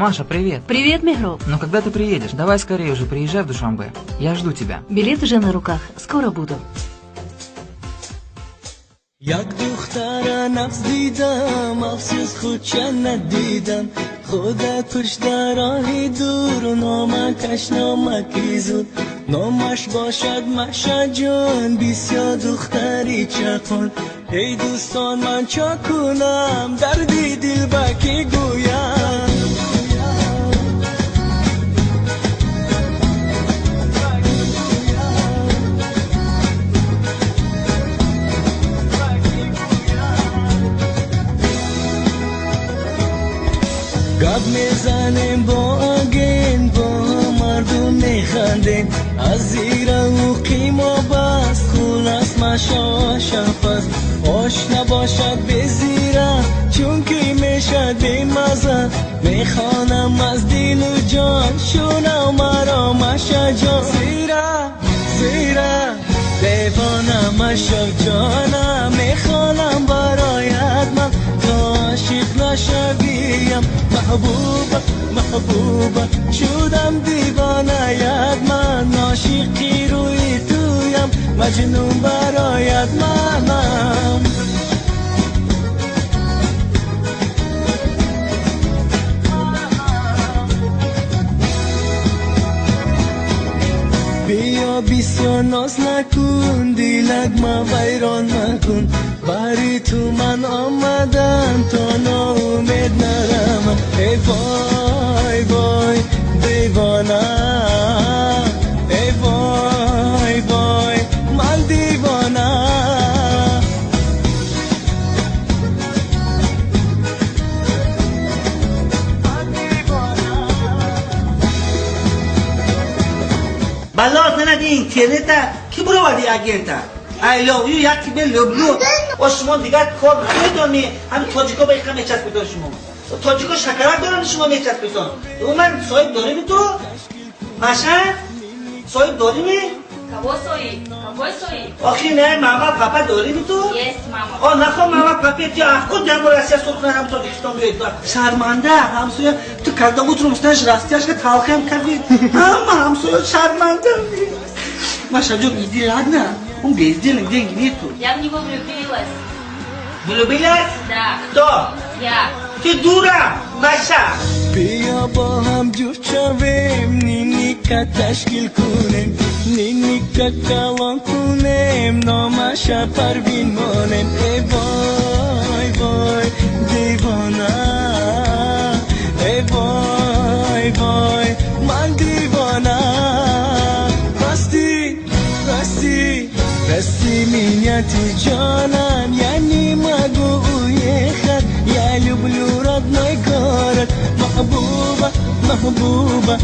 Маша, привет. Привет, Мехроб. Ну когда ты приедешь? Давай скорее уже приезжай в Душанбе. Я жду тебя. Билет уже на руках. Скоро буду. Як духтара нафс дидам, афсӯс худча надидам. Худа кушта роҳи дур, номакаш номаки зуд. Номаш бошад Машаҷон, бисёр духтари чақон. Эй дӯстон, ман чо кунам, дарди дил ба кӣ гӯям? Гап мезанем бо аген, бо мардум механдем. Аз зираву қимо бас, хулас машошафаст. Ош набошад безира, чунки мешад бемаза. Мехонам аз дилу ҷон, шунав маро Машаҷон. Зира, зира, девона Машаҷона, мехонам бароят ман, то ошиқ нашавиям. Маҳбуба, маҳбуба, шудам девонаят ман, ошиқи рӯи туям, маҷнун бароят манам. Биё бисёр ноз накун, дилак ма вайрон макун. Бари ту ман омадам, то ноумед наравам. Эй вой, вой, девона, эй вой, вой, ман девона. Балло занади интернета, ки буровади агента? I love you, я тебе люблю. О шумо дигар кор намедонӣ, ҳамин тоҷико ба иқа мечаспитон шумо. Тоҷико шакарак доранд, шумо мечаспитон. Ман соҳиб дорими ту? Маша? Соҳиб дорими? Кого соҳиб? Какой соҳиб? Охи не, мама, папа дорими ту? Есть мама. О, нахо мама, папа, ти ахкуд дар бо Россия сур кунад, ҳам Тоҷикистон биёед. Шарманда, ҳамсоя, ту когда утром встанешь, растяжка талхем кардӣ. Ҳама ҳамсоя шарманда. Маша, ҷон, иди, ладно? Он бездельник, деньги нету. Я в него влюбилась. Влюбилась? Да. Кто? Я. Ты дура, Маша. Биё бо ҳам ҷуфт шавем, ниника ташкил кунем, ниника калон кунем, номаша Парвин монем. Эй вой, вой, девона, эй вой, вой, ман девона. Прости, прости, прости меня ты, ҷонам, я не могу уехать, я люблю родной город. Маҳбуба, маҳбуба,